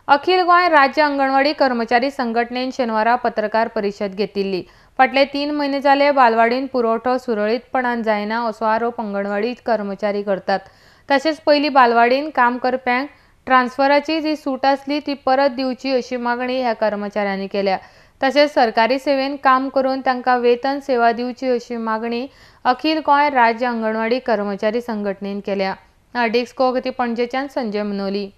अखिल गोंय राज्य अंगणवाडी कर्मचारी संघटनेन शेनवारा पत्रकार परिशद घेतिल्ली। फाटले 3 म्हयने जाले बालवाडीन पुरवठो सुरळीतपणान जायना असो आरोप अंगणवाडी कर्मचारी करतात। तशेंच पयलीं बालवाडीन काम करप्यांक ट्रान्सफराची जी सूट आसली ती परत दिवची अशी मागणी ह्या कर्मचाऱ्यांनी केल्या। तशेंच सरकारी सेवेन काम करून तांकां वेतन सेवा दिवची अशी मागणी अखिल गोंय राज्य अंगणवाडी कर्मचारी संघटनेन केल्या। डिस्को पणजेच्यान संजय मनोली।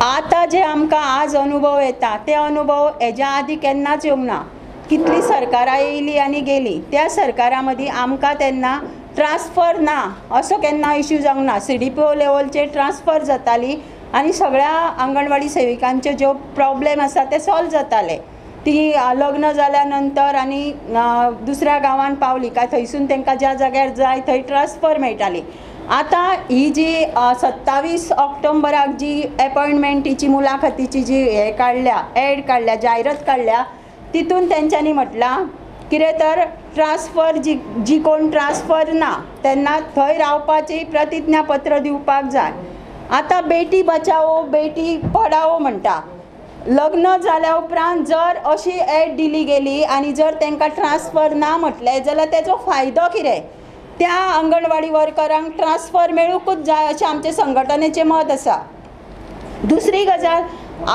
आतां जे आमकां आज अनुभव येता ते अनुभव हेज्या आदी केन्नाच येवंक ना। कितली सरकारां येयली आनी गेली त्या सरकारां मदीं आमकां तेन्ना ट्रान्सफर ना असो केन्ना इश्यू जावंक ना। CDPO लेवलचेर ट्रान्सफर जाताली आनी सगळ्या अंगणवाडी सेविकांचे ज्यो प्रॉब्लेम आसा ते सॉल्व जाताले। ती लग्न जाल्या नंतर आनी दुसऱ्या गांवान पावली काय थंयसून तांकां ज्या जाग्यार जाय थंय ट्रान्सफर मेळटाली। आतां ही जी 27 ऑक्टोबराक जी एपॉयंटमेंटीची मुलाखतीची जी हे काडल्या, एड काडल्या, जायरात काडल्या, तितून तेंच्यांनी म्हटलां कितें तर ट्रान्सफर जी जी कोण ट्रान्सफर ना तेन्ना थंय रावपाची प्रतिज्ञापत्र दिवपाक जाय। आतां बेटी बचाओ बेटी पढाओ म्हणटा, लग्न जाल्या उपरांत जर अशी एड दिली गेली आनी जर तांकां ट्रान्सफर ना म्हटलें जाल्यार तेजो फायदो कितें? त्या अंगणवाडी वर्करांक ट्रान्सफर मेळुंकूच जाय अशें आमचें संघटनेचें मत आसा। दुसरी गजाल,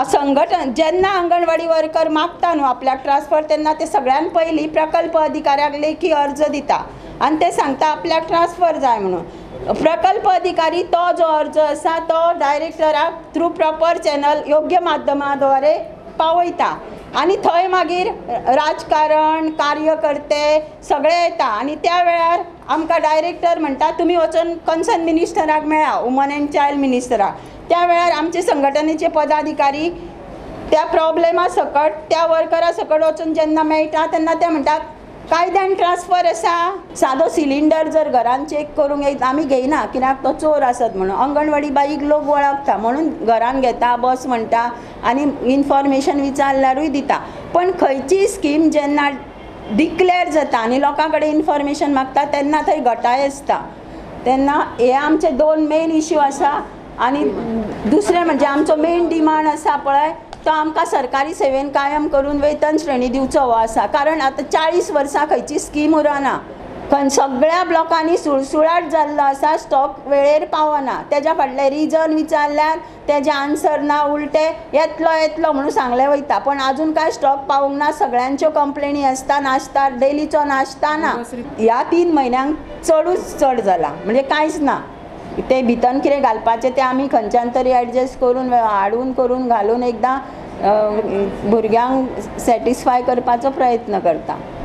संघटन जेन्ना अंगणवाडी वर्कर मागता न्हू आपल्याक ट्रान्सफर तेन्ना ते सगळ्यान पयलीं प्रकल्प अधिकाऱ्याक लेखी अर्ज दिता आनी ते सांगता आपल्याक ट्रान्सफर जाय म्हणून। प्रकल्प अधिकारी तो जो अर्ज आसा तो डायरेक्टराक थ्रू प्रॉपर चॅनल योग्य माध्यमाद्वारे पावयता आनी थंय मागीर राजकारण कार्यकर्ते सगळे येता आनी त्या वेळार आमकां डायरेक्टर म्हणटा तुमी वचून कन्सर्न मिनिस्टराक मेळा, वुमन एंड चायल्ड मिनिस्टराक। त्या वेळार आमचे संघटनेचे पदाधिकारी त्या प्रॉब्लेमा सकट त्या वर्करा सकट वचून जेन्ना मेळटा तेन्ना ते म्हणटा कायद्यान ट्रान्सफर आसा। सादो सिलिंडर जर घरान चॅक करूंक येता आमी घेयना कित्याक तो चोर आसत म्हणून, अंगणवाडी बाईक लोक वळखता म्हणून घरान घेता, बस म्हणटा आनी इन्फॉर्मेशन विचारल्यारूय दिता। पण खंयचीय स्कीम जेन्ना डिक्लेर जाता आनी लोकां कडेन इन्फॉर्मेशन मागता तेन्ना थंय घटाय आसता। तेन्ना हे आमचे 2 मेन इश्यू आसा। आनी दुसरें म्हणजे आमचो मेन डिमांड आसा पळय तो आमकां सरकारी सेवेन कायम करून वेतन श्रेणी दिवचो हो आसा। कारण आतां 40 वर्सां खंयची स्कीम उरना, सगळ्या ब्लॉकांनी सुळसुळाट जाल्लो आसा, स्टॉक वेळेर पावना। तेज्या फाटलें रिजन विचारल्यार तेजें आन्सर ना, उलटे येतलो येतलो म्हणून सांगलें वयता पण आजून कांय स्टॉक पावूंक ना। सगळ्यांच्यो कंप्लेनी आसता, नाश्ता डेलीचो नाश्ता ना। ह्या 3 म्हयन्यांक चडूच चड जाला, म्हणजे कांयच ना। ते भितर कितें घालपाचें तें आमी खंयच्यान तरी एडजस्ट करून हाडून करून घालून एकदां भुरग्यांक सॅटिस्फाय करपाचो प्रयत्न करता।